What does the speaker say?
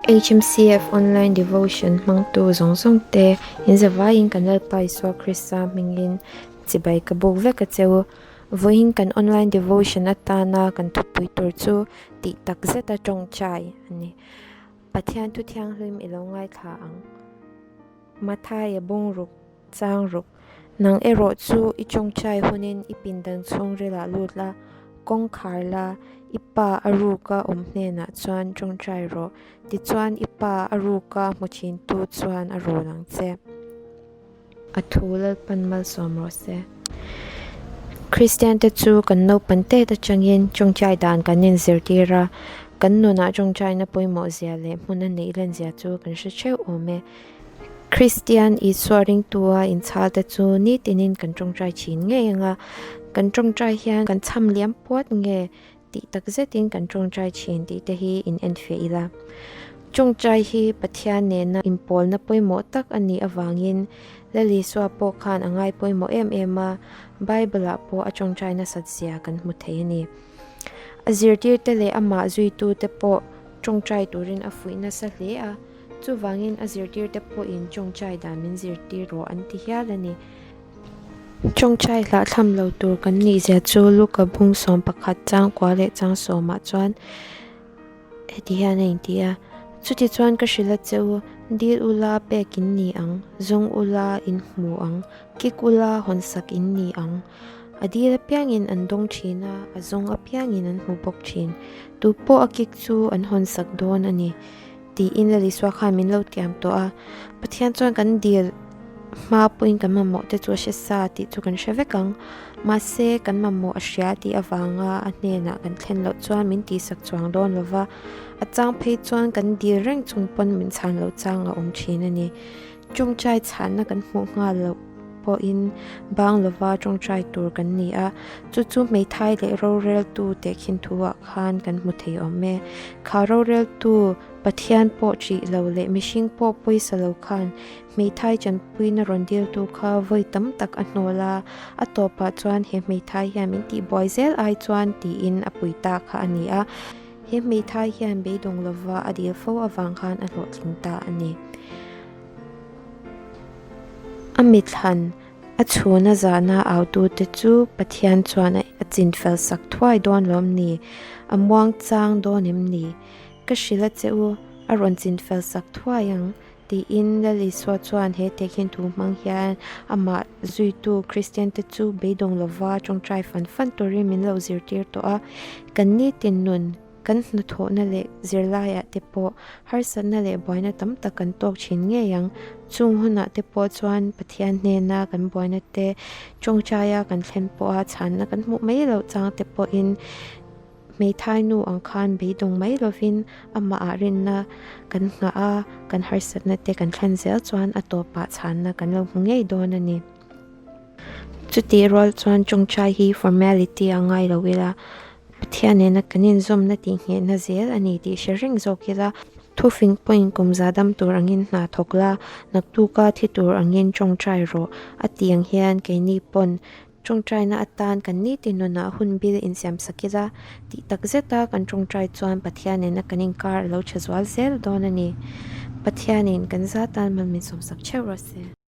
HMCF Online Devotion hmangtu zawng zawng te in zavaiin kan Lalpa Isua Krista hmingin chibai ka buk vek a che u. Vawiin kan Online Devotion atana kan thupui tur chu tih tak zeta tawngtai a ni. Pathian thu thianghlim i lo ngaithla ang. Mathaia bungruk Chang ruk. Nang erawh chu i tawngtai hunin i pindan chhungrilah lut la, kawngkhar la, i pa a ruka awm hnenah chuan tawngtai rawh. Tichuan i pa a ruka hmu thintu chuan a rawn ang che. A thu Lalpan malsawm rawh se. Kristiante chu kan naupan tet atangin tawngtai dan kan inzirtir a, kan nunah tawngtaina pawimawh zia leh hmun a neih len zia chu kan hre theuh awm e. Kristian Isua ringtua inchhalte chu nitinin kan tawngtai thin ngei ang a, kan tawngtai hian kan chham liam puat nge tih tak zetin kan tawngtai thin tih te hi in enfiah ila. Tawngtai hi Pathian nena inpawlna pawimawh tak a nih avangin Lal Isua pawh khan a ngai pawimawh em em a, Bible-ah pawh a tawngtai nasat zia kan hmu thei a ni. A zirtirte leh amah zuitute pawh tawngtai turin a fuih nasa hle a. Chuvangin a zirtirte pawhin tawngtai dan min zirtir rawh an ti hial a ni. Tawngtai hlahthlam lo tur kan nihzia chu Luka bung 11 chang kua leh chang sawmah chuan heti hian a inti a, Chutichuan ka hrilh a che u, dil ula pek in ni ang, zawng ula in hmu ang, kik ula hawnsak in ni ang. A dil apiangin an dawng thin a, a zawng apiangin an hmu bawk thin. Tupawh a kik chu an hawnsak dawn a ni. Tiin Lal Isua khan min lo tiam tawh a, Pathian chuan kan dil hma pawhin kan mamawh te chu a hre sa tih chu kan hre vek ang. Mahse, kan mamawh a hria tih avanga a hnenah kan thlen loh chuan min tihsak chuang dawn lo va, a chang phei chuan kan dil reng chung pawn min chhan loh chang a awm thin a ni. Tawngtai chhanna kan hmuh nghal loh pawhin bang lova tawngtai tur kan ni a, chu chu hmeithai leh roreltu tehkhin thuah khan kan hmu thei awm e. Kha roreltu Pathian pawh ṭih lo leh mihring pawh pawisa lo khan hmeithai ṭanpuina rawn diltu kha vawi tam tak a hnawl a, a tawpah chuan he hmeithai hian min tihbuai zel ai chuan tiin a pui ta kha a ni a. He hmeithai hian beidawng lova a dil fo avang khan a hlawhtling ta a ni. A mithlan, a chhuna zahna autute chu Pathian chuan a chinfel sak thuai dawn lawm ni? A muang chang dawn em ni? Ka hrilh a che u, a rawn chinfel sak thuai ang, tiin Lal Isua chuan he tehkhin thu hmang hian amah zuitu Kristiante chu beidawng lova tawngtai fan fan turin min lo zirtir tawh a. Kan nitin nun. Kan hnathawhna leh zirlaiah te pawh harsatna leh buaina tam tak kan tawk thin ngei ang. Chung hunah te pawh chuan Pathian hnena kan buaina te tawngtaia kan thlen pawha chhanna kan hmuh mai loh chang te pawhin hmeithai nu ang khan beidawng mai lovin amahah rinna kan nghah a, kan harsatna te kan thlen zel chuan a tawpah chhanna kan lo hmu ngei dawn a ni. Chutih rual chuan tawngtai hi formality a ngai lo ila. Pathian nena kan inzawmna tihnghehna zel a ni tih hre reng zawk ila, thufing pawhin kum za dam tur angin hna thawk la, naktuka thi tur angin tawngtai rawh a tih ang hian keini pawn tawngtaina atan kan nitin nunah hun bil insiam sak ila tih tak zeta kan tawngtai chuan Pathian nena kan inkar a lo tha zual zel dawn a ni. Pathianin kan za tan mal min sawmsak theuh rawh se.